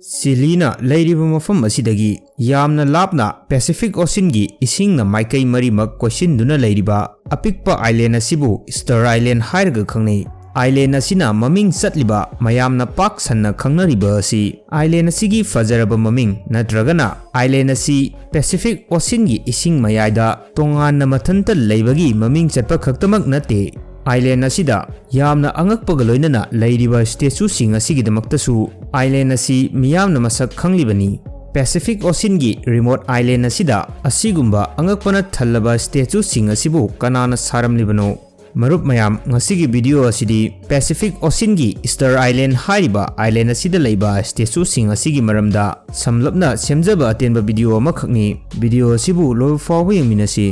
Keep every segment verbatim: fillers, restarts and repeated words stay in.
ꯆꯤꯂꯤꯅ ꯂꯩꯔꯤꯕ ꯃꯐꯝ ꯑꯁꯤꯗꯒꯤ ꯌꯥꯝꯅ ꯂꯥꯞꯅ ꯄꯦꯁꯤꯐꯤꯛ ꯑꯣꯁꯤꯟꯒꯤ ꯏꯁꯤꯡꯅ ꯃꯥꯏꯀꯩ ꯃꯔꯤꯃꯛ ꯀꯣꯏꯁꯤꯟꯗꯨꯅ ꯂꯩꯔꯤꯕ ꯑꯄꯤꯛꯄ ꯑꯥꯏꯂꯦꯟ ꯑꯁꯤꯕꯨ ꯏꯁꯇꯔ ꯑꯥꯏꯂꯦꯟ ꯍꯥꯏꯔꯒ ꯈꯪꯅꯩ꯫ ꯑꯥꯏꯂꯦꯟ ꯑꯁꯤꯅ ꯃꯃꯤꯡ ꯆꯠꯂꯤꯕ, ꯃꯌꯥꯝꯅ ꯄꯥꯛ ꯁꯟꯅ ꯈꯪꯅꯔꯤꯕ ꯑꯁꯤ ꯑꯥꯏꯂꯦꯟ ꯑꯁꯤꯒꯤ ꯐꯖꯔꯕ ꯃꯃꯤꯡ ꯅꯠꯇ꯭ꯔꯒꯅ ꯑꯥꯏꯂꯦꯟ ꯑꯁꯤ ꯄꯦꯁꯤꯐꯤꯛ ꯑꯣꯁꯤꯟꯒꯤ ꯏꯁꯤꯡ ꯃꯌꯥꯏꯗ ꯇꯣꯉꯥꯟꯅ ꯃꯊꯟꯇ ꯂꯩꯕꯒꯤ ꯃꯃꯤꯡ ꯆꯠꯄ ꯈꯛꯇꯃꯛ ꯅꯠꯇꯦ, ꯑꯥꯏꯂꯦꯟ ꯑꯁꯤꯗ ꯌꯥꯝꯅ ꯑꯉꯛꯄꯒ ꯂꯣꯏꯅꯅ ꯂꯩꯔꯤꯕ ꯁ꯭ꯇꯦꯆꯨꯁꯤꯡ ꯑꯁꯤꯒꯤꯗꯃꯛꯇꯁꯨ ꯑꯥꯏꯂꯦꯟ ꯑꯁꯤ ꯃꯤꯌꯥꯝꯅ ꯃꯁꯛ ꯈꯪꯂꯤꯕꯅꯤ꯫ ꯄꯦꯁꯤꯐꯤꯛ ꯑꯣꯁꯤꯟꯒꯤ ꯔꯤꯃꯣꯠ ꯑꯥꯏꯂꯦꯟ ꯑꯁꯤꯗ ꯑꯁꯤꯒꯨꯝꯕ ꯑꯉꯛꯄꯅ ꯊꯜꯂꯕ ꯁ꯭ꯇꯦꯆꯨꯁꯤꯡ ꯑꯁꯤꯕꯨ ꯀꯅꯥꯅ ꯁꯥꯔꯝꯂꯤꯕꯅꯣ? ꯃꯔꯨꯞ ꯃꯌꯥꯝ, ꯉꯁꯤꯒꯤ ꯚꯤꯗꯤꯑꯣ ꯑꯁꯤꯗꯤ ꯄꯦꯁꯤꯐꯤꯛ ꯑꯣꯁꯤꯟꯒꯤ ꯏꯁꯇꯔ ꯑꯥꯏꯂꯦꯟ ꯍꯥꯏꯔꯤꯕ ꯑꯥꯏꯂꯦꯟ ꯑꯁꯤꯗ ꯂꯩꯕ ꯁ꯭ꯇꯦꯆꯨꯁꯤꯡ ꯑꯁꯤꯒꯤ ꯃꯔꯝꯗ ꯁꯝꯂꯞꯅ ꯁꯦꯝꯖꯕ ꯑꯇꯦꯟꯕ ꯚꯤꯗꯤꯑꯣ ꯑꯃꯈꯛꯅꯤ꯫ ꯚꯤꯗꯤꯑꯣ ꯑꯁꯤꯕꯨ ꯂꯣꯏꯕ ꯐꯥꯎꯕ ꯌꯦꯡꯃꯤꯟꯅꯁꯤ꯫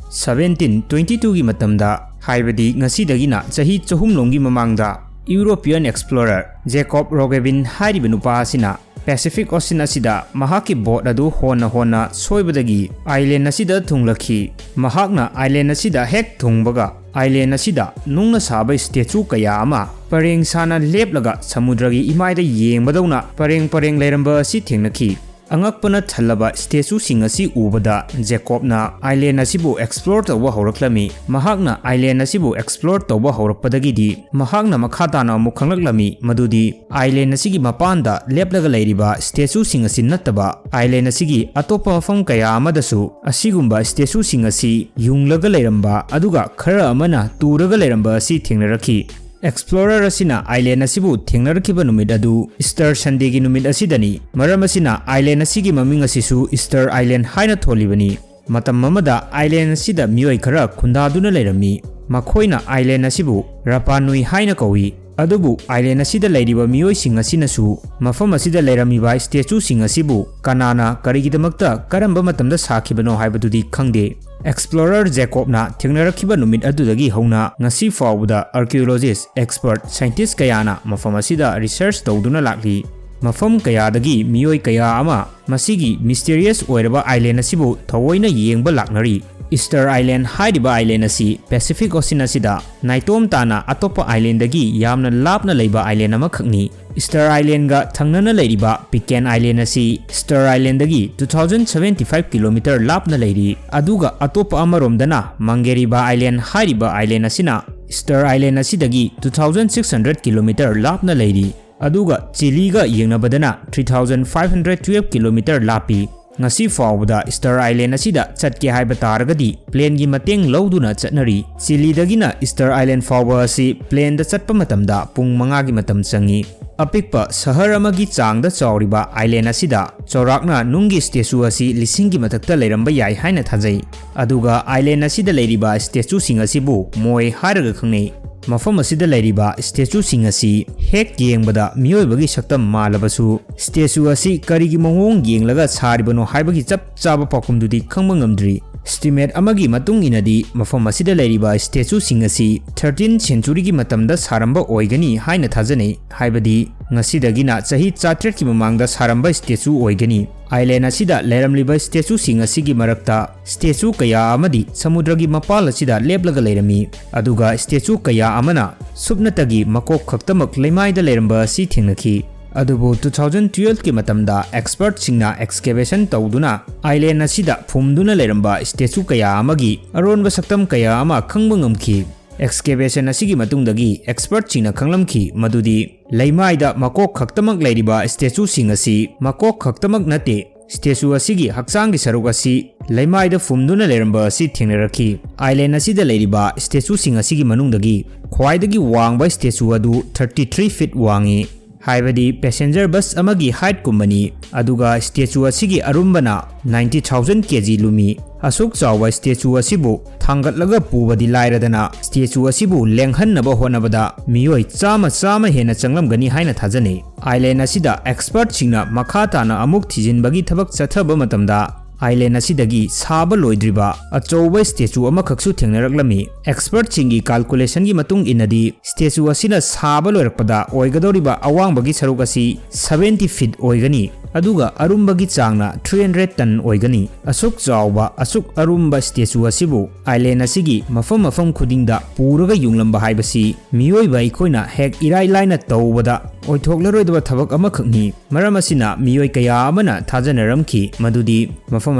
ꯁꯕꯦꯟꯇꯤꯟ ꯇ꯭ꯋꯦꯟꯇꯤ ꯇꯨꯒꯤ ꯃꯇꯝꯗ, ꯍꯥꯏꯕꯗꯤ ꯉꯁꯤꯗꯒꯤꯅ ꯆꯍꯤ ꯆꯍꯨꯝ ꯂꯣꯝꯒꯤ ꯃꯃꯥꯡꯗ, ꯌꯨꯔꯣꯄꯤꯌꯟ ꯑꯦꯛꯁꯄ꯭ꯂꯣꯔꯔ ꯖꯦꯀꯣꯕ ꯔꯣꯒꯦꯕꯤꯟ ꯍꯥꯏꯔꯤꯕ ꯅꯨꯄꯥ ꯑꯁꯤꯅ ꯄꯦꯁꯤꯐꯤꯛ ꯑꯣꯁꯤꯟ ꯑꯁꯤꯗ ꯃꯍꯥꯛꯀꯤ ꯕꯣꯠ ꯑꯗꯨ ꯍꯣꯟꯅ ꯍꯣꯟꯅ ꯁꯣꯏꯕꯗꯒꯤ ꯑꯥꯏꯂꯦꯟ ꯑꯁꯤꯗ ꯊꯨꯡꯂꯛꯈꯤ꯫ ꯃꯍꯥꯛꯅ ꯑꯥꯏꯂꯦꯟ ꯑꯁꯤꯗ ꯍꯦꯛ ꯊꯨꯡꯕꯒ, ꯑꯥꯏꯂꯦꯟ ꯑꯁꯤꯗ ꯅꯨꯡꯅ ꯁꯥꯕ ꯁ꯭ꯇꯦꯆꯨ ꯀꯌꯥ ꯑꯃ ꯄꯔꯦꯡ ꯁꯥꯅ ꯂꯦꯞꯂꯒ ꯁꯃꯨꯗ꯭ꯔꯒꯤ ꯏꯃꯥꯏꯗ ꯌꯦꯡꯕꯗꯧꯅ ꯄꯔꯦꯡ ꯄꯔꯦꯡ ꯂꯩꯔꯝꯕ ꯑꯁꯤ ꯊꯦꯡꯅꯈꯤ꯫ ꯑꯉꯛꯄꯅ ꯊꯜꯂꯕ ꯁ꯭ꯇꯦꯆꯨꯁꯤꯡ ꯑꯁꯤ ꯎꯕꯗ ꯖꯦꯀꯣꯕꯅ ꯑꯥꯏꯂꯦꯟ ꯑꯁꯤꯕꯨ ꯑꯦꯛꯁꯄ꯭ꯂꯣꯔ ꯇꯧꯕ ꯍꯧꯔꯛꯂꯝꯃꯤ꯫ ꯃꯍꯥꯛꯅ ꯑꯥꯏꯂꯦꯟ ꯑꯁꯤꯕꯨ ꯑꯦꯛꯁꯄ꯭ꯂꯣꯔ ꯇꯧꯕ ꯍꯧꯔꯛꯄꯗꯒꯤꯗꯤ ꯃꯍꯥꯛꯅ ꯃꯈꯥ ꯇꯥꯅ ꯑꯃꯨꯛ ꯈꯪꯂꯛꯂꯝꯃꯤ ꯃꯗꯨꯗꯤ ꯑꯥꯏꯂꯦꯟ ꯑꯁꯤꯒꯤ ꯃꯄꯥꯟꯗ ꯂꯦꯞꯂꯒ ꯂꯩꯔꯤꯕ ꯁ꯭ꯇꯦꯆꯨꯁꯤꯡ ꯑꯁꯤ ꯅꯠꯇꯕ, ꯑꯥꯏꯂꯦꯟ ꯑꯁꯤꯒꯤ ꯑꯇꯣꯞꯄ ꯃꯐꯝ ꯀꯌꯥ ꯑꯃꯗꯁꯨ ꯑꯁꯤꯒꯨꯝꯕ ꯁ꯭ꯇꯦꯆꯨꯁꯤꯡ ꯑꯁꯤ ꯌꯨꯡꯂꯒ ꯂꯩꯔꯝꯕ, ꯑꯗꯨꯒ ꯈꯔ ꯑꯃꯅ ꯇꯨꯔꯒ ꯂꯩꯔꯝꯕ ꯑꯁꯤ ꯊꯦꯡꯅꯔꯛꯈꯤ꯫ ꯑꯦꯛꯁꯄ꯭ꯂꯣꯔꯔ ꯑꯁꯤꯅ ꯑꯥꯏꯂꯦꯟ ꯑꯁꯤꯕꯨ ꯊꯦꯡꯅꯔꯛꯈꯤꯕ ꯅꯨꯃꯤꯠ ꯑꯗꯨ ꯏꯁꯇꯔ ꯁꯟꯗꯦꯒꯤ ꯅꯨꯃꯤꯠ ꯑꯁꯤꯗꯅꯤ꯫ ꯃꯔꯝ ꯑꯁꯤꯅ, ꯑꯥꯏꯂꯦꯟ ꯑꯁꯤꯒꯤ ꯃꯃꯤꯡ ꯑꯁꯤꯁꯨ ꯏꯁꯇꯔ ꯑꯥꯏꯂꯦꯟ ꯍꯥꯏꯅ ꯊꯣꯜꯂꯤꯕꯅꯤ꯫ ꯃꯇꯝ ꯑꯃꯗ ꯑꯥꯏꯂꯦꯟ ꯑꯁꯤꯗ ꯃꯤꯑꯣꯏ ꯈꯔ ꯈꯨꯟꯗꯥꯗꯨꯅ ꯂꯩꯔꯝꯃꯤ꯫ ꯃꯈꯣꯏꯅ ꯑꯥꯏꯂꯦꯟ ꯑꯁꯤꯕꯨ ꯔꯥꯄꯥ ꯅꯨꯏ ꯍꯥꯏꯅ ꯀꯧꯏ꯫ ꯑꯗꯨꯕꯨ ꯑꯥꯏꯂꯦꯟ ꯑꯁꯤꯗ ꯂꯩꯔꯤꯕ ꯃꯤꯑꯣꯏꯁꯤꯡ ꯑꯁꯤꯅꯁꯨ ꯃꯐꯝ ꯑꯁꯤꯗ ꯂꯩꯔꯝꯃꯤꯕ ꯁ꯭ꯇꯦꯆꯨꯁꯤꯡ ꯑꯁꯤꯕꯨ ꯀꯅꯥꯅ, ꯀꯔꯤꯒꯤꯗꯃꯛꯇ, ꯀꯔꯝꯕ ꯃꯇꯝꯗ ꯁꯥꯈꯤꯕꯅꯣ ꯍꯥꯏꯕꯗꯨꯗꯤ ꯈꯪꯗꯦ꯫ ꯑꯦꯛꯁꯄ꯭ꯂꯣꯔꯔ ꯖꯦꯀꯣꯕꯅ ꯊꯦꯡꯅꯔꯛꯈꯤꯕ ꯅꯨꯃꯤꯠ ꯑꯗꯨꯗꯒꯤ ꯍꯧꯅ ꯉꯁꯤ ꯐꯥꯎꯕꯗ ꯑꯥꯔꯀꯤꯑꯣꯂꯣꯖꯤꯁ, ꯑꯦꯛꯁꯄꯔꯠ, ꯁꯥꯏꯟꯇꯤꯁ ꯀꯌꯥꯅ ꯃꯐꯝ ꯑꯁꯤꯗ ꯔꯤꯁꯔꯆ ꯇꯧꯗꯨꯅ ꯂꯥꯛꯂꯤ꯫ ꯃꯐꯝ ꯀꯌꯥꯗꯒꯤ ꯃꯤꯑꯣꯏ ꯀꯌꯥ ꯑꯃ ꯃꯁꯤꯒꯤ ꯃꯤꯁꯇꯦꯔꯤꯌꯁ ꯑꯣꯏꯔꯕ ꯑꯥꯏꯂꯦꯟ ꯑꯁꯤꯕꯨ ꯊꯑꯣꯏꯅ ꯌꯦꯡꯕ ꯂꯥꯛꯅꯔꯤ꯫ Easter Island ꯍꯥꯏꯔꯤꯕ island ꯑꯁꯤ Pacific Ocean ꯑꯁꯤꯗ ꯅꯥꯏꯇꯣꯝ ꯇꯥꯅ ꯑꯇꯣꯞꯄ islandꯗꯒꯤ ꯌꯥꯝꯅ ꯂꯥꯞꯅ ꯂꯩꯕ island ꯑꯃꯈꯛꯅꯤ꯫ Easter Islandꯒ ꯊꯪꯅꯅ ꯂꯩꯔꯤꯕ Pitcairn Island ꯑꯁꯤ Easter Islandꯗꯒꯤ two thousand seventy five kilometer ꯂꯥꯞꯅ ꯂꯩꯔꯤ꯫ ꯑꯗꯨꯒ ꯑꯇꯣꯞꯄ ꯑꯃꯔꯣꯝꯗꯅ Mangareva Island ꯍꯥꯏꯔꯤꯕ island ꯑꯁꯤꯅ Easter Island ꯑꯁꯤꯗꯒꯤ two thousand six hundred kilometer ꯂꯥꯞꯅ ꯂꯩꯔꯤ꯫ ꯑꯗꯨꯒ ꯆꯤꯂꯤꯒ ꯌꯦꯡꯅꯕꯗꯅ three thousand five hundred twelve kilometer ꯂꯥꯞꯄꯤ꯫ ꯉꯁꯤ ꯐꯥꯎꯕꯗ Easter Island ꯑꯁꯤꯗ ꯆꯠꯀꯦ ꯍꯥꯏꯕ ꯇꯥꯔꯒꯗꯤ planeꯒꯤ ꯃꯇꯦꯡ ꯂꯧꯗꯨꯅ ꯆꯠꯅꯔꯤ꯫ ꯆꯤꯂꯤꯗꯒꯤꯅ Easter Island ꯐꯥꯎꯕ ꯑꯁꯤ planeꯗ ꯆꯠꯄ ꯃꯇꯝꯗ ꯄꯨꯡ ꯃꯉꯥꯒꯤ ꯃꯇꯝ ꯆꯪꯏ꯫ ꯑꯄꯤꯛꯄ ꯁꯍꯔ ꯑꯃꯒꯤ ꯆꯥꯡꯗ ꯆꯥꯎꯔꯤꯕ island ꯑꯁꯤꯗ ꯆꯥꯎꯔꯥꯛꯅ ꯅꯨꯡꯒꯤ statue ꯑꯁꯤ ꯂꯤꯁꯤꯡꯒꯤ ꯃꯊꯛꯇ ꯂꯩꯔꯝꯕ ꯌꯥꯏ ꯍꯥꯏꯅ ꯊꯥꯖꯩ꯫ ꯑꯗꯨꯒ island ꯑꯁꯤꯗ ꯂꯩꯔꯤꯕ statueꯁꯤꯡ ꯑꯁꯤꯕꯨ ꯃꯣꯏ ꯍꯥꯏꯔꯒ ꯈꯪꯅꯩ꯫ ꯃꯐꯝ ꯑꯁꯤꯗ ꯂꯩꯔꯤꯕ statueꯁꯤꯡ ꯑꯁꯤ ꯍꯦꯛ ꯌꯦꯡꯕꯗ ꯃꯤꯑꯣꯏꯕꯒꯤ ꯁꯛꯇꯝ ꯃꯥꯜꯂꯕꯁꯨ, statue ꯑꯁꯤ ꯀꯔꯤꯒꯤ ꯃꯑꯣꯡ ꯌꯦꯡꯂꯒ ꯁꯥꯔꯤꯕꯅꯣ ꯍꯥꯏꯕꯒꯤ ꯆꯞ ꯆꯥꯕ ꯄꯥꯎꯈꯨꯝꯗꯨꯗꯤ ꯈꯪꯕ ꯉꯝꯗ꯭ꯔꯤ꯫ Estimate ꯑꯃꯒꯤ ꯃꯇꯨꯡ ꯏꯟꯅꯗꯤ, ꯃꯐꯝ ꯑꯁꯤꯗ ꯂꯩꯔꯤꯕ statueꯁꯤꯡ ꯑꯁꯤ thirteenth centuryꯒꯤ ꯃꯇꯝꯗ ꯁꯥꯔꯝꯕ ꯑꯣꯏꯒꯅꯤ ꯍꯥꯏꯅ ꯊꯥꯖꯅꯩ, ꯍꯥꯏꯕꯗꯤ ꯉꯁꯤꯗꯒꯤꯅ ꯆꯍꯤ ꯆꯥꯇ꯭ꯔꯦꯠꯀꯤ ꯃꯃꯥꯡꯗ ꯁꯥꯔꯝꯕ statue ꯑꯣꯏꯒꯅꯤ꯫ Island ꯑꯁꯤꯗ ꯂꯩꯔꯝꯂꯤꯕ statueꯁꯤꯡ ꯑꯁꯤꯒꯤ ꯃꯔꯛꯇ statue ꯀꯌꯥ ꯑꯃꯗꯤ ꯁꯃꯨꯗ꯭ꯔꯒꯤ ꯃꯄꯥꯜ ꯑꯁꯤꯗ ꯂꯦꯞꯂꯒ ꯂꯩꯔꯝꯃꯤ, ꯑꯗꯨꯒ statue ꯀꯌꯥ ꯑꯃꯅ ꯁꯨꯞꯅꯇꯒꯤ ꯃꯀꯣꯛ ꯈꯛꯇꯃꯛ ꯂꯩꯃꯥꯏꯗ ꯂꯩꯔꯝꯕ ꯑꯁꯤ ꯊꯦꯡꯅꯈꯤ꯫ ꯑꯗꯨꯕꯨ two thousand twelveꯀꯤ ꯃꯇꯝꯗ expertꯁꯤꯡꯅ excavation ꯇꯧꯗꯨꯅ island ꯑꯁꯤꯗ ꯐꯨꯝꯗꯨꯅ ꯂꯩꯔꯝꯕ statue ꯀꯌꯥ ꯑꯃꯒꯤ ꯑꯔꯣꯟꯕ ꯁꯛꯇꯝ ꯀꯌꯥ ꯑꯃ ꯈꯪꯕ ꯉꯝꯈꯤ꯫ Excavation ꯑꯁꯤꯒꯤ ꯃꯇꯨꯡꯗꯒꯤ expertꯁꯤꯡꯅ ꯈꯪꯂꯝꯈꯤ ꯃꯗꯨꯗꯤ ꯂꯩꯃꯥꯏꯗ ꯃꯀꯣꯛ ꯈꯛꯇꯃꯛ ꯂꯩꯔꯤꯕ statueꯁꯤꯡ ꯑꯁꯤ ꯃꯀꯣꯛ ꯈꯛꯇꯃꯛ ꯅꯠꯇꯦ, statue ꯑꯁꯤꯒꯤ ꯍꯛꯆꯥꯡꯒꯤ ꯁꯔꯨꯛ ꯑꯁꯤ ꯂꯩꯃꯥꯏꯗ ꯐꯨꯝꯗꯨꯅ ꯂꯩꯔꯝꯕ ꯑꯁꯤ ꯊꯦꯡꯅꯔꯛꯈꯤ꯫ Island ꯑꯁꯤꯗ ꯂꯩꯔꯤꯕ statueꯁꯤꯡ ꯑꯁꯤꯒꯤ ꯃꯅꯨꯡꯗꯒꯤ ꯈ꯭ꯋꯥꯏꯗꯒꯤ ꯋꯥꯡꯕ statue ꯑꯗꯨ thirty three feet ꯋꯥꯡꯏ, ꯍꯥꯏꯕꯗꯤ passenger bus ꯑꯃꯒꯤ heightꯀꯨꯝꯕꯅꯤ꯫ ꯑꯗꯨꯒ statue ꯑꯁꯤꯒꯤ ꯑꯔꯨꯝꯕꯅ ninety thousand kg ꯂꯨꯝꯃꯤ꯫ ꯑꯁꯨꯛ ꯆꯥꯎꯕ statue ꯑꯁꯤꯕꯨ ꯊꯥꯡꯒꯠꯂꯒ ꯄꯨꯕꯗꯤ ꯂꯥꯏꯔꯗꯅ, statue ꯑꯁꯤꯕꯨ ꯂꯦꯡꯍꯟꯅꯕ ꯍꯣꯠꯅꯕꯗ ꯃꯤꯑꯣꯏ ꯆꯥꯝꯃ, ꯆꯥꯝꯃ ꯍꯦꯟꯅ ꯆꯪꯂꯝꯒꯅꯤ ꯍꯥꯏꯅ ꯊꯥꯖꯅꯩ꯫ Island ꯑꯁꯤꯗ expertꯁꯤꯡꯅ ꯃꯈꯥ ꯇꯥꯅ ꯑꯃꯨꯛ ꯊꯤꯖꯤꯟꯕꯒꯤ ꯊꯕꯛ ꯆꯠꯊꯕ ꯃꯇꯝꯗ, island ꯑꯁꯤꯗꯒꯤ ꯁꯥꯕ ꯂꯣꯏꯗ꯭ꯔꯤꯕ ꯑꯆꯧꯕ statue ꯑꯃꯈꯛꯁꯨ ꯊꯦꯡꯅꯔꯛꯂꯝꯃꯤ꯫ Expertꯁꯤꯡꯒꯤ calculationꯒꯤ ꯃꯇꯨꯡ ꯏꯟꯅꯗꯤ, statue ꯑꯁꯤꯅ ꯁꯥꯕ ꯂꯣꯏꯔꯛꯄꯗ ꯑꯣꯏꯒꯗꯧꯔꯤꯕ ꯑꯋꯥꯡꯕꯒꯤ ꯁꯔꯨꯛ ꯑꯁꯤ seventy feet ꯑꯣꯏꯒꯅꯤ꯫ ꯑꯗꯨꯒ ꯑꯔꯨꯝꯕꯒꯤ ꯆꯥꯡꯅ three hundred ton ꯑꯣꯏꯒꯅꯤ꯫ ꯑꯁꯨꯛ ꯆꯥꯎꯕ, ꯑꯁꯨꯛ ꯑꯔꯨꯝꯕ statue ꯑꯁꯤꯕꯨ island ꯑꯁꯤꯒꯤ ꯃꯐꯝ ꯃꯐꯝ ꯈꯨꯗꯤꯡꯗ ꯄꯨꯔꯒ ꯌꯨꯡꯂꯝꯕ ꯍꯥꯏꯕꯁꯤ ꯃꯤꯑꯣꯏꯕ ꯑꯩꯈꯣꯏꯅ ꯍꯦꯛ ꯏꯔꯥꯏ ꯂꯥꯏꯅ ꯇꯧꯕꯗ ꯑꯣꯏꯊꯣꯛꯂꯔꯣꯏꯗꯕ ꯊꯕꯛ ꯑꯃꯈꯛꯅꯤ꯫ ꯃꯔꯝ ꯑꯁꯤꯅ ꯃꯤꯑꯣꯏ ꯀꯌꯥ ꯑꯃꯅ ꯊꯥꯖꯅꯔꯝꯈꯤ ꯃꯗꯨꯗꯤ ꯃꯐꯝ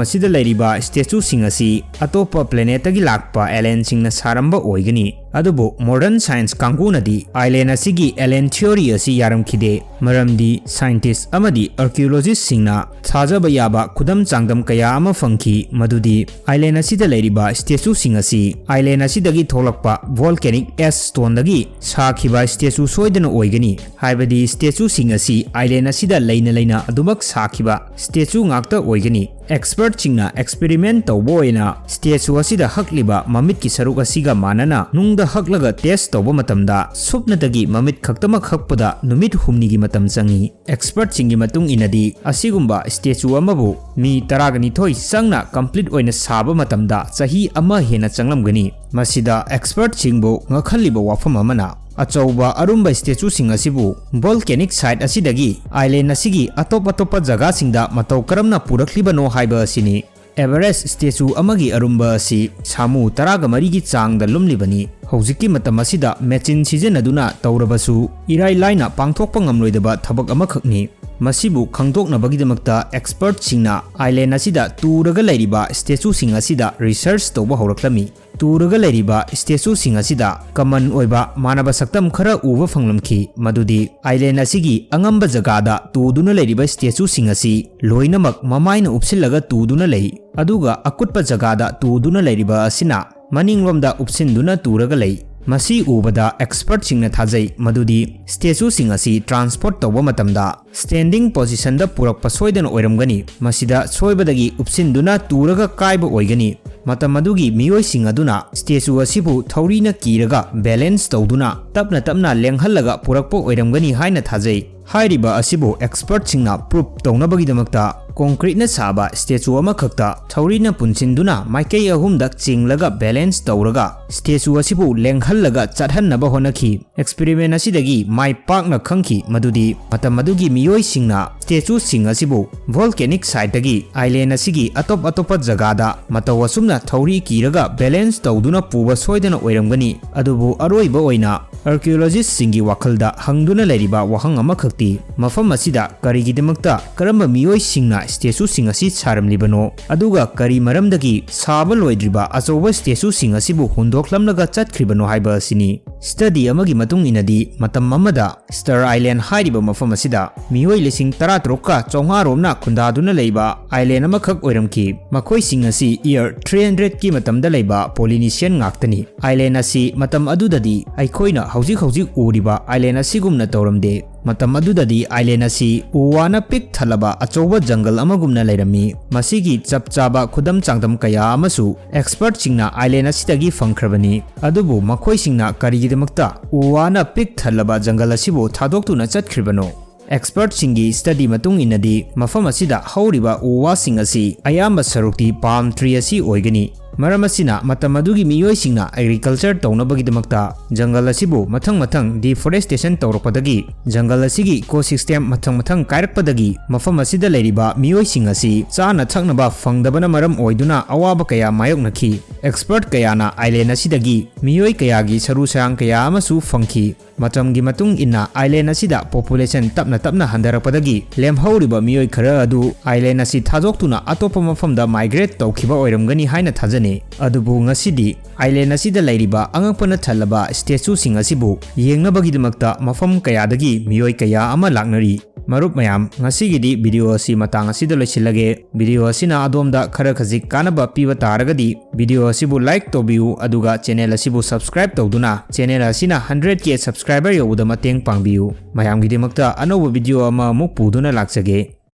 ꯑꯁꯤꯗ ꯂꯩꯔꯤꯕ statueꯁꯤꯡ ꯑꯁꯤ ꯑꯇꯣꯞꯄ planetꯇꯒꯤ ꯂꯥꯛꯄ alienꯁꯤꯡꯅ ꯁꯥꯔꯝꯕ ꯑꯣꯏꯒꯅꯤ꯫ ꯑꯗꯨꯕꯨ modern science ꯀꯥꯡꯕꯨꯅꯗꯤ island ꯑꯁꯤꯒꯤ alien theory ꯑꯁꯤ ꯌꯥꯔꯝꯈꯤꯗꯦ, ꯃꯔꯝꯗꯤ scientist ꯑꯃꯗꯤ archaeologistꯁꯤꯡꯅ ꯊꯥꯖꯕ ꯌꯥꯕ ꯈꯨꯗꯝ ꯆꯥꯡꯗꯝ ꯀꯌꯥ ꯑꯃ ꯐꯪꯈꯤ, ꯃꯗꯨꯗꯤ island ꯑꯁꯤꯗ ꯂꯩꯔꯤꯕ statueꯁꯤꯡ ꯑꯁꯤ island ꯑꯁꯤꯗꯒꯤ ꯊꯣꯛꯂꯛꯄ volcanic ash stoneꯗꯒꯤ ꯁꯥꯈꯤꯕ statue ꯁꯣꯏꯗꯅ ꯑꯣꯏꯒꯅꯤ꯫ ꯍꯥꯏꯕꯗꯤ statueꯁꯤꯡ ꯑꯁꯤ island ꯑꯁꯤꯗ ꯂꯩꯅ ꯂꯩꯅ ꯑꯗꯨꯃꯛ ꯁꯥꯈꯤꯕ statue ꯉꯥꯛꯇ ꯑꯣꯏꯒꯅꯤ꯫ Expertꯁꯤꯡꯅ experiment ꯇꯧꯕ ꯑꯣꯏꯅ statue ꯑꯁꯤꯗ ꯍꯛꯂꯤꯕ ꯃꯃꯤꯠꯀꯤ ꯁꯔꯨꯛ ꯑꯁꯤꯒ ꯃꯥꯟꯅꯅ ꯅꯨꯡꯗ ꯍꯛꯂꯒ test ꯇꯧꯕ ꯃꯇꯝꯗ ꯁꯨꯞꯅꯇꯒꯤ ꯃꯃꯤꯠ ꯈꯛꯇꯃꯛ ꯍꯛꯄꯗ ꯅꯨꯃꯤꯠ ꯍꯨꯝꯅꯤꯒꯤ ꯃꯇꯝ ꯆꯪꯏ꯫ Expertꯁꯤꯡꯒꯤ ꯃꯇꯨꯡ ꯏꯟꯅꯗꯤ ꯑꯁꯤꯒꯨꯝꯕ statue ꯑꯃꯕꯨ ꯃꯤ ꯇꯔꯥꯒ ꯅꯤꯊꯣꯏ ꯆꯪꯅ complete ꯑꯣꯏꯅ ꯁꯥꯕ ꯃꯇꯝꯗ ꯆꯍꯤ ꯑꯃ ꯍꯦꯟꯅ ꯆꯪꯂꯝꯒꯅꯤ꯫ ꯃꯁꯤꯗ expertꯁꯤꯡꯕꯨ ꯉꯛꯍꯜꯂꯤꯕ ꯋꯥꯐꯝ ꯑꯃꯅ ꯑꯆꯧꯕ ꯑꯔꯨꯝꯕ statueꯁꯤꯡ ꯑꯁꯤꯕꯨ volcanic site ꯑꯁꯤꯗꯒꯤ island ꯑꯁꯤꯒꯤ ꯑꯇꯣꯞ ꯑꯇꯣꯞꯄ ꯖꯒꯥꯁꯤꯡꯗ ꯃꯇꯧ ꯀꯔꯝꯅ ꯄꯨꯔꯛꯂꯤꯕꯅꯣ ꯍꯥꯏꯕ ꯑꯁꯤꯅꯤ꯫ Everest statue ꯑꯃꯒꯤ ꯑꯔꯨꯝꯕ ꯑꯁꯤ ꯁꯥꯃꯨ ꯇꯔꯥꯒ ꯃꯔꯤꯒꯤ ꯆꯥꯡꯗ ꯂꯨꯝꯂꯤꯕꯅꯤ꯫ ꯍꯧꯖꯤꯛꯀꯤ ꯃꯇꯝ ꯑꯁꯤꯗ machine ꯁꯤꯖꯤꯟꯅꯗꯨꯅ ꯇꯧꯔꯕꯁꯨ ꯏꯔꯥꯏ ꯂꯥꯏꯅ ꯄꯥꯡꯊꯣꯛꯄ ꯉꯝꯂꯣꯏꯗꯕ ꯊꯕꯛ ꯑꯃꯈꯛꯅꯤ꯫ ꯃꯁꯤꯕꯨ ꯈꯪꯗꯣꯛꯅꯕꯒꯤꯗꯃꯛꯇ expertꯁꯤꯡꯅ island ꯑꯁꯤꯗ ꯇꯨꯔꯒ ꯂꯩꯔꯤꯕ statueꯁꯤꯡ ꯑꯁꯤꯗ research ꯇꯧꯕ ꯍꯧꯔꯛꯂꯝꯃꯤ꯫ ꯇꯨꯔꯒ ꯂꯩꯔꯤꯕ statueꯁꯤꯡ ꯑꯁꯤꯗ common ꯑꯣꯏꯕ ꯃꯥꯟꯅꯕ ꯁꯛꯇꯝ ꯈꯔ ꯎꯕ ꯐꯪꯂꯝꯈꯤ, ꯃꯗꯨꯗꯤ island ꯑꯁꯤꯒꯤ ꯑꯉꯝꯕ ꯖꯒꯥꯗ ꯇꯨꯗꯨꯅ ꯂꯩꯔꯤꯕ statueꯁꯤꯡ ꯑꯁꯤ ꯂꯣꯏꯅꯃꯛ ꯃꯃꯥꯏꯅ ꯎꯞꯁꯤꯜꯂꯒ ꯇꯨꯗꯨꯅ ꯂꯩ, ꯑꯗꯨꯒ ꯑꯀꯨꯠꯄ ꯖꯒꯥꯗ ꯇꯨꯗꯨꯅ ꯂꯩꯔꯤꯕ ꯑꯁꯤꯅ ꯃꯅꯤꯡꯂꯣꯝꯗ ꯎꯞꯁꯤꯟꯗꯨꯅ ꯇꯨꯔꯒ ꯂꯩ꯫ ꯃꯁꯤ ꯎꯕꯗ expertꯁꯤꯡꯅ ꯊꯥꯖꯩ ꯃꯗꯨꯗꯤ statueꯁꯤꯡ ꯑꯁꯤ transport ꯇꯧꯕ ꯃꯇꯝꯗ standing positionꯗ ꯄꯨꯔꯛꯄ ꯁꯣꯏꯗꯅ ꯑꯣꯏꯔꯝꯒꯅꯤ꯫ ꯃꯁꯤꯗ ꯁꯣꯏꯕꯗꯒꯤ ꯎꯞꯁꯤꯟꯗꯨꯅ ꯇꯨꯔꯒ ꯀꯥꯏꯕ ꯑꯣꯏꯒꯅꯤ꯫ ꯃꯇꯝ ꯑꯗꯨꯒꯤ ꯃꯤꯑꯣꯏꯁꯤꯡ ꯑꯗꯨꯅ statue ꯑꯁꯤꯕꯨ ꯊꯧꯔꯤꯅ ꯀꯤꯔꯒ balance ꯇꯧꯗꯨꯅ ꯇꯞꯅ ꯇꯞꯅ ꯂꯦꯡꯍꯜꯂꯒ ꯄꯨꯔꯛꯄ ꯑꯣꯏꯔꯝꯒꯅꯤ ꯍꯥꯏꯅ ꯊꯥꯖꯩ꯫ ꯍꯥꯏꯔꯤꯕ ꯑꯁꯤꯕꯨ expertꯁꯤꯡꯅ proof ꯇꯧꯅꯕꯒꯤꯗꯃꯛꯇ ꯀꯣꯟꯀ꯭ꯔꯤꯠꯅ ꯁꯥꯕ ꯁ꯭ꯇꯦꯆꯨ ꯑꯃꯈꯛꯇ ꯊꯧꯔꯤꯅ ꯄꯨꯟꯁꯤꯟꯗꯨꯅ ꯃꯥꯏꯀꯩ ꯑꯍꯨꯝꯗ ꯆꯤꯡꯂꯒ ꯕꯦꯂꯦꯟꯁ ꯇꯧꯔꯒ ꯁ꯭ꯇꯦꯆꯨ ꯑꯁꯤꯕꯨ ꯂꯦꯡꯍꯜꯂꯒ ꯆꯠꯍꯟꯅꯕ ꯍꯣꯠꯅꯈꯤ꯫ ꯑꯦꯛꯁꯄꯦꯔꯤꯃꯦꯟ ꯑꯁꯤꯗꯒꯤ ꯃꯥꯏ ꯄꯥꯛꯅ ꯈꯪꯈꯤ ꯃꯗꯨꯗꯤ ꯃꯇꯝ ꯑꯗꯨꯒꯤ ꯃꯤꯑꯣꯏꯁꯤꯡꯅ ꯁ꯭ꯇꯦꯆꯨꯁꯤꯡ ꯑꯁꯤꯕꯨ ꯚꯣꯜꯀꯦꯅꯤꯛ ꯁꯥꯏꯠꯇꯒꯤ ꯑꯥꯏꯂꯦꯟ ꯑꯁꯤꯒꯤ ꯑꯇꯣꯞ ꯑꯇꯣꯞꯄ ꯖꯒꯥꯗ ꯃꯇꯧ ꯑꯁꯨꯝꯅ ꯊꯧꯔꯤ ꯀꯤꯔꯒ ꯕꯦꯂꯦꯟꯁ ꯇꯧꯗꯨꯅ ꯄꯨꯕ ꯁꯣꯏꯗꯅ ꯑꯣꯏꯔꯝꯒꯅꯤ꯫ ꯑꯗꯨꯕꯨ ꯑꯔꯣꯏꯕ ꯑꯣꯏꯅ ꯑꯥꯔꯀꯤꯑꯣꯂꯣꯖꯤꯁ꯭ꯠꯁꯤꯡꯒꯤ ꯋꯥꯈꯜꯗ ꯍꯪꯗꯨꯅ ꯂꯩꯔꯤꯕ ꯋꯥꯍꯪ ꯑꯃꯈꯛꯇꯤ, ꯃꯐꯝ ꯑꯁꯤꯗ ꯀꯔꯤꯒꯤꯗꯃꯛꯇ ꯀꯔꯝꯕ ꯃꯤꯑꯣꯏꯁꯤꯡꯅ ꯁ꯭ꯇꯦꯆꯨꯁꯤꯡ ꯑꯁꯤ ꯁꯥꯔꯝꯂꯤꯕꯅꯣ? ꯑꯗꯨꯒ ꯀꯔꯤ ꯃꯔꯝꯗꯒꯤ ꯁꯥꯕ ꯂꯣꯏꯗ꯭ꯔꯤꯕ ꯑꯆꯧꯕ ꯁ꯭ꯇꯦꯆꯨꯁꯤꯡ ꯑꯁꯤꯕꯨ ꯍꯨꯟꯗꯣꯛꯂꯝꯂꯒ ꯆꯠꯈ꯭ꯔꯤꯕꯅꯣ ꯍꯥꯏꯕ ꯑꯁꯤꯅꯤ꯫ ꯁ꯭ꯇꯗꯤ ꯑꯃꯒꯤ ꯃꯇꯨꯡ ꯏꯟꯅꯗꯤ, ꯃꯇꯝ ꯑꯃꯗ ꯁ꯭ꯇꯔ ꯑꯥꯏꯂꯦꯟ ꯍꯥꯏꯔꯤꯕ ꯃꯐꯝ ꯑꯁꯤꯗ ꯃꯤꯑꯣꯏ ꯂꯤꯁꯤꯡ ꯇꯔꯥꯇꯔꯨꯛꯀ ꯆꯥꯝꯃꯉꯥ ꯔꯣꯝꯅ ꯈꯨꯟꯗꯥꯗꯨꯅ ꯂꯩꯕ ꯑꯥꯏꯂꯦꯟ ꯑꯃꯈꯛ ꯑꯣꯏꯔꯝꯈꯤ꯫ ꯃꯈꯣꯏꯁꯤꯡ ꯑꯁꯤ ꯏꯌꯔ ꯊ꯭ꯔꯤ ꯍꯟꯗ꯭ꯔꯦꯠꯀꯤ ꯃꯇꯝꯗ ꯂꯩꯕ ꯄꯣꯂꯤꯅꯤꯁꯤꯌꯟ ꯉꯥꯛꯇꯅꯤ꯫ ꯑꯥꯏꯂꯦꯟ ꯑꯁꯤ ꯃꯇꯝ ꯑꯗꯨꯗꯗꯤ ꯑꯩꯈꯣꯏꯅ ꯍꯧꯖꯤꯛ ꯍꯧꯖꯤꯛ ꯎꯔꯤꯕ ꯑꯥꯏꯂꯦꯟ ꯑꯁꯤꯒꯨꯝꯅ ꯇꯧꯔꯝꯗꯦ꯫ ꯃꯇꯝ ꯑꯗꯨꯗꯗꯤ ꯑꯥꯏꯂꯦꯟ ꯑꯁꯤ ꯎ ꯋꯥꯅ ꯄꯤꯛ ꯊꯜꯂꯕ ꯑꯆꯧꯕ ꯖꯪꯒꯜ ꯑꯃꯒꯨꯝꯅ ꯂꯩꯔꯝꯃꯤ꯫ ꯃꯁꯤꯒꯤ ꯆꯞ ꯆꯥꯕ ꯈꯨꯗꯝ ꯆꯥꯡꯗꯝ ꯀꯌꯥ ꯑꯃꯁꯨ ꯑꯦꯛꯁꯄꯔꯠꯁꯤꯡꯅ ꯑꯥꯏꯂꯦꯟ ꯑꯁꯤꯗꯒꯤ ꯐꯪꯈ꯭ꯔꯕꯅꯤ꯫ ꯑꯗꯨꯕꯨ ꯃꯈꯣꯏꯁꯤꯡꯅ ꯀꯔꯤꯒꯤꯗꯃꯛꯇ ꯎ ꯋꯥꯅ ꯄꯤꯛ ꯊꯜꯂꯕ ꯖꯪꯒꯜ ꯑꯁꯤꯕꯨ ꯊꯥꯗꯣꯛꯇꯨꯅ ꯆꯠꯈ꯭ꯔꯤꯕꯅꯣ? ꯑꯦꯛꯁꯄꯔꯠꯁꯤꯡꯒꯤ ꯁ꯭ꯇꯗꯤ ꯃꯇꯨꯡ ꯏꯟꯅꯗꯤ, ꯃꯐꯝ ꯑꯁꯤꯗ ꯍꯧꯔꯤꯕ ꯎ ꯋꯥꯁꯤꯡ ꯑꯁꯤ ꯑꯌꯥꯝꯕ ꯁꯔꯨꯛꯇꯤ ꯄꯥꯝ ꯇ꯭ꯔꯤ ꯑꯁꯤ ꯑꯣꯏꯒꯅꯤ꯫ ꯃꯔꯝ ꯑꯁꯤꯅ, ꯃꯇꯝ ꯑꯗꯨꯒꯤ ꯃꯤꯑꯣꯏꯁꯤꯡꯅ ꯑꯦꯒ꯭ꯔꯤꯀꯜꯆꯔ ꯇꯧꯅꯕꯒꯤꯗꯃꯛꯇ ꯖꯪꯒꯜ ꯑꯁꯤꯕꯨ ꯃꯊꯪ ꯃꯊꯪ ꯗꯤꯐꯣꯔꯦꯁꯇꯦꯁꯟ ꯇꯧꯔꯛꯄꯗꯒꯤ, ꯖꯪꯒꯜ ꯑꯁꯤꯒꯤ ꯏꯀꯣꯁꯤꯁꯇꯦꯝ ꯃꯊꯪ ꯃꯊꯪ ꯀꯥꯏꯔꯛꯄꯗꯒꯤ, ꯃꯐꯝ ꯑꯁꯤꯗ ꯂꯩꯔꯤꯕ ꯃꯤꯑꯣꯏꯁꯤꯡ ꯑꯁꯤ ꯆꯥꯅ ꯊꯛꯅꯕ ꯐꯪꯗꯕꯅ ꯃꯔꯝ ꯑꯣꯏꯗꯨꯅ ꯑꯋꯥꯕ ꯀꯌꯥ ꯃꯥꯌꯣꯛꯅꯈꯤ꯫ ꯑꯦꯛꯁꯄꯔꯠ ꯀꯌꯥꯅ ꯑꯥꯏꯂꯦꯟ ꯑꯁꯤꯗꯒꯤ ꯃꯤꯑꯣꯏ ꯀꯌꯥꯒꯤ ꯁꯔꯨ ꯁꯌꯥꯡ ꯀꯌꯥ ꯑꯃꯁꯨ ꯐꯪꯈꯤ꯫ ꯃꯇꯝꯒꯤ ꯃꯇꯨꯡ ꯏꯟꯅ ꯑꯥꯏꯂꯦꯟ ꯑꯁꯤꯗ ꯄꯣꯄꯨꯂꯦꯁꯟ ꯇꯞꯅ ꯇꯞꯅ ꯍꯟꯊꯔꯛꯄꯗꯒꯤ, ꯂꯦꯝꯍꯧꯔꯤꯕ ꯃꯤꯑꯣꯏ ꯈꯔ ꯑꯗꯨ ꯑꯥꯏꯂꯦꯟ ꯑꯁꯤ ꯊꯥꯗꯣꯛꯇꯨꯅ ꯑꯇꯣꯞꯄ ꯃꯐꯝꯗ ꯃꯥꯏꯒ꯭ꯔꯦꯠ ꯇꯧꯈꯤꯕ ꯑꯣꯏꯔꯝꯒꯅꯤ ꯍꯥꯏꯅ ꯊꯥꯖꯅꯩ꯫ ꯑꯗꯨꯕꯨ ꯉꯁꯤꯗꯤ ꯑꯥꯏꯂꯦꯟ ꯑꯁꯤꯗ ꯂꯩꯔꯤꯕ ꯑꯉꯛꯄꯅ ꯊꯜꯂꯕ ꯁ꯭ꯇꯦꯆꯨꯁꯤꯡ ꯑꯁꯤꯕꯨ ꯌꯦꯡꯅꯕꯒꯤꯗꯃꯛꯇ ꯃꯐꯝ ꯀꯌꯥꯗꯒꯤ ꯃꯤꯑꯣꯏ ꯀꯌꯥ ꯑꯃ ꯂꯥꯛꯅꯔꯤ꯫ ꯃꯔꯨꯞ ꯃꯌꯥꯝ, ꯉꯁꯤꯒꯤꯗꯤ ꯚꯤꯗꯤꯑꯣ ꯑꯁꯤ ꯃꯇꯥꯡ ꯑꯁꯤꯗ ꯂꯣꯏꯁꯤꯜꯂꯒꯦ꯫ ꯚꯤꯗꯤꯑꯣ ꯑꯁꯤꯅ ꯑꯗꯣꯝꯗ ꯈꯔ ꯈꯖꯤꯛ ꯀꯥꯟꯅꯕ ꯄꯤꯕ ꯇꯥꯔꯒꯗꯤ, ꯚꯤꯗꯤꯑꯣ ꯑꯁꯤꯕꯨ ꯂꯥꯏꯛ ꯇꯧꯕꯤꯌꯨ, ꯑꯗꯨꯒ ꯆꯦꯅꯦꯜ ꯑꯁꯤꯕꯨ ꯁꯕꯁꯀ꯭ꯔꯥꯏꯕ ꯇꯧꯗꯨꯅ ꯆꯦꯅꯦꯜ ꯑꯁꯤꯅ ꯍꯟꯗ꯭ꯔꯦꯠ ꯀꯦ ꯁꯕꯁꯀ꯭ꯔꯥꯏꯕꯔ ꯌꯧꯕꯗ ꯃꯇꯦꯡ ꯄꯥꯡꯕꯤꯌꯨ꯫ ꯃꯌꯥꯝꯒꯤꯗꯃꯛꯇ ꯑꯅꯧꯕ ꯚꯤꯗꯤꯑꯣ ꯑꯃ ꯑꯃꯨꯛ ꯄꯨꯗꯨꯅ ꯂꯥꯛꯆꯒꯦ꯫